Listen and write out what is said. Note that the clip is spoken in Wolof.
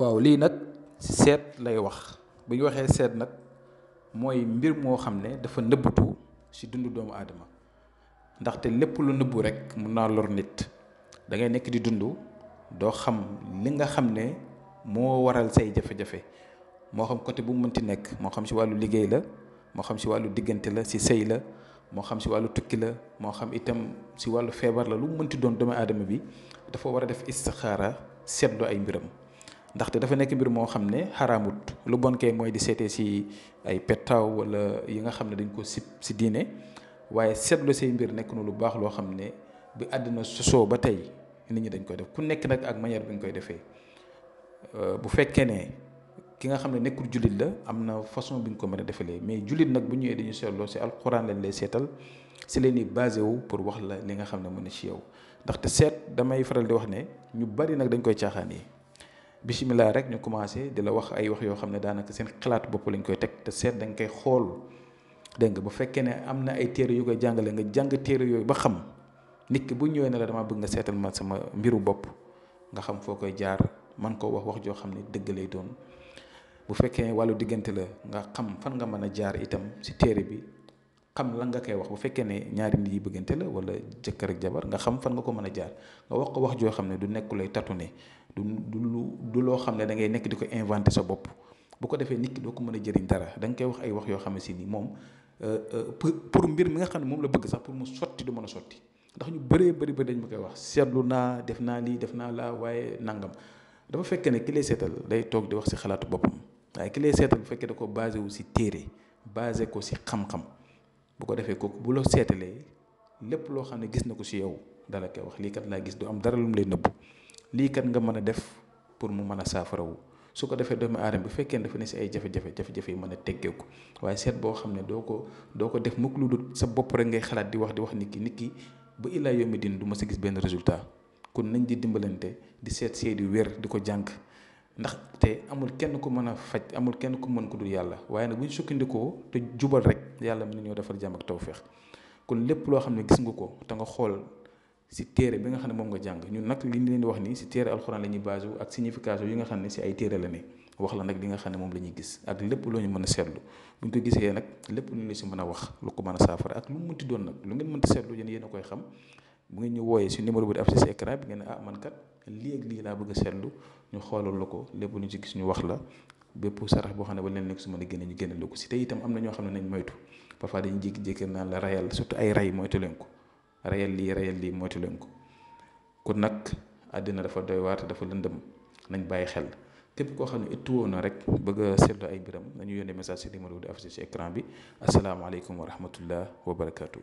waaw lii nag seet lay wax bu ñu waxee seet nag mooy mbir moo xam ne dafa nëbbatu ci dundu doomu aadama ndaxte lépp lu nëbbu rek mun naa lor nit da ngay nekk di dund doo xam li nga xam ne moo waral say jafe-jafe moo xam côté bu mu mënti nekk moo xam ci wàllu liggéey la moo xam ci wàllu diggante la ci sëy la moo xam ci wàllu tukki la moo xam itam ci wàllu feebar la lu mu mënti doon doomu aadama bi dafa war a def istixaara seetlu ay mbiram ndaxte dafa nekk mbir moo xam ne xaraamut lu bon kay mooy di seetee ci ay pettaaw wala yi nga xam ne dañ ko sib ci diine waaye seetlu say mbir nekk na lu baax loo xam ne bi àddina sosoo ba tey nit ñi dañ koy def ku nekk nag ak manière bi ñu koy defee bu fekkee ne ki nga xam ne nekkul jullit la am na façon bi ñu ko mën a defalee mais jullit nag bu ñëwee dañu seetloo ci alxuraan lañ lay seetal ci leen di basé wu pour wax la li nga xam ne mën na ci yow ndaxte seet damay faral di wax ne ñu bari nag dañ koy caaxaanee bisimilah rek ñu commencé di la wax ay wax yoo xam ne daanaka seen xalaat bopp lañ koy teg te seet dañ koy xool dégg nga bu fekkee ne am na ay téere yu koy jàngale nga jàng téere yooyu ba xam nit ki bu ñëwee ne la dama bëgg nga seetal ma sama mbiru bopp nga xam foo koy jaar man koo wax joo xam ne dëgg lay doon bu fekkee wàllu diggante la nga xam fan nga mën a jaar itam ci téere bi xam lan nga koy wax bu fekkee ne ñaari nit yi bëggante la wala jëkkër ak jabar nga xam fan nga ko mën a jaar nga wax ko wax joo xam ne du nekk lay tatu ne du loo xam ne da ngay nekk di ko inventé sa bopp bu ko defee nit ki doo ko mën a jëriñ dara da nga koy wax ay wax yoo xam ne si ni moom pour mbir mi nga xam ne moom la bëgg sax pour mu sotti du mën a sotti ndax ñu bëree bëri ba dañ ma koy wax seetlu naa def naa lii def naa laa waaye nangam dafa fekk ne ki lay seetal day toog di wax ci xalaatu boppam waaye ki lay seetal bu fekkee da ko basé wu ci téere basé ko ci xam-xam bu ko defee kooku bu la seetalee lépp loo xam ne gis na ko ci yow dala koy wax lii kat laa gis du am dara lu mu lay nëbbu lii kat nga mën a def pour mu mën a saafarawu su ko defee doomu aadama bu fekkee ne dafa ne ci ay jafe-jafe yi mën a teggeeku waaye seet boo xam ne doo ko def mukk lu dul sa bopp rek ngay xalaat di wax nit ki ba illaa yawmi din du ma sa gis benn résultat kon nañ di dimbalante di seet seedi wér di ko jàng ndax te amul kenn ku mën a faj amul kenn ku mën ko dul yàlla waaye nag bu ñu sukkandikoo te jubal rek yàlla mën nañoo defal jàmm ak tawféex kon lépp loo xam ne gis nga ko te nga xool ci téere bi nga xam ne moom nga jàng ñun nag li ñu leen di wax nii ci téere alxuraan la ñuy basé wu ak signification yi nga xam ne ci ay téere la ne wax la nag li nga xam ne moom la ñuy gis ak lépp loo ñu mën a seetlu bu ñu ko gisee nag lépp lu ñu la ci mën a wax lu ko mën a saafara ak lu mu mënti doon nag lu ngeen mënti seetlu yéen a koy xam bu ngeen ñu wooyee ci numéro bi di affiché ci écran bi ngeen ne man kat lii ak lii laa bëgg a seetlu ñu xoolal la ko lépp lu ñu ci gis ñu wax la bépp sarax boo xam ne ba leen nekk su mën a génne ñu génne la ko ci te itam am na ñoo xam ne nañ moytu parfois dañuy jékki-jékki naan la rayal surtout ay ray moytu leen ko rayal lii moytu leen ko kon nag àddina dafa doy waar te dafa lëndëm nañ bàyyi xel képp koo xam ne ittuwoo na rek bëgg a seetlu ay mbiram nañu yónnee message ci numéro bi di affiché ci écran bi asalaamaaleykum wa rahmatullah wa barakaatu.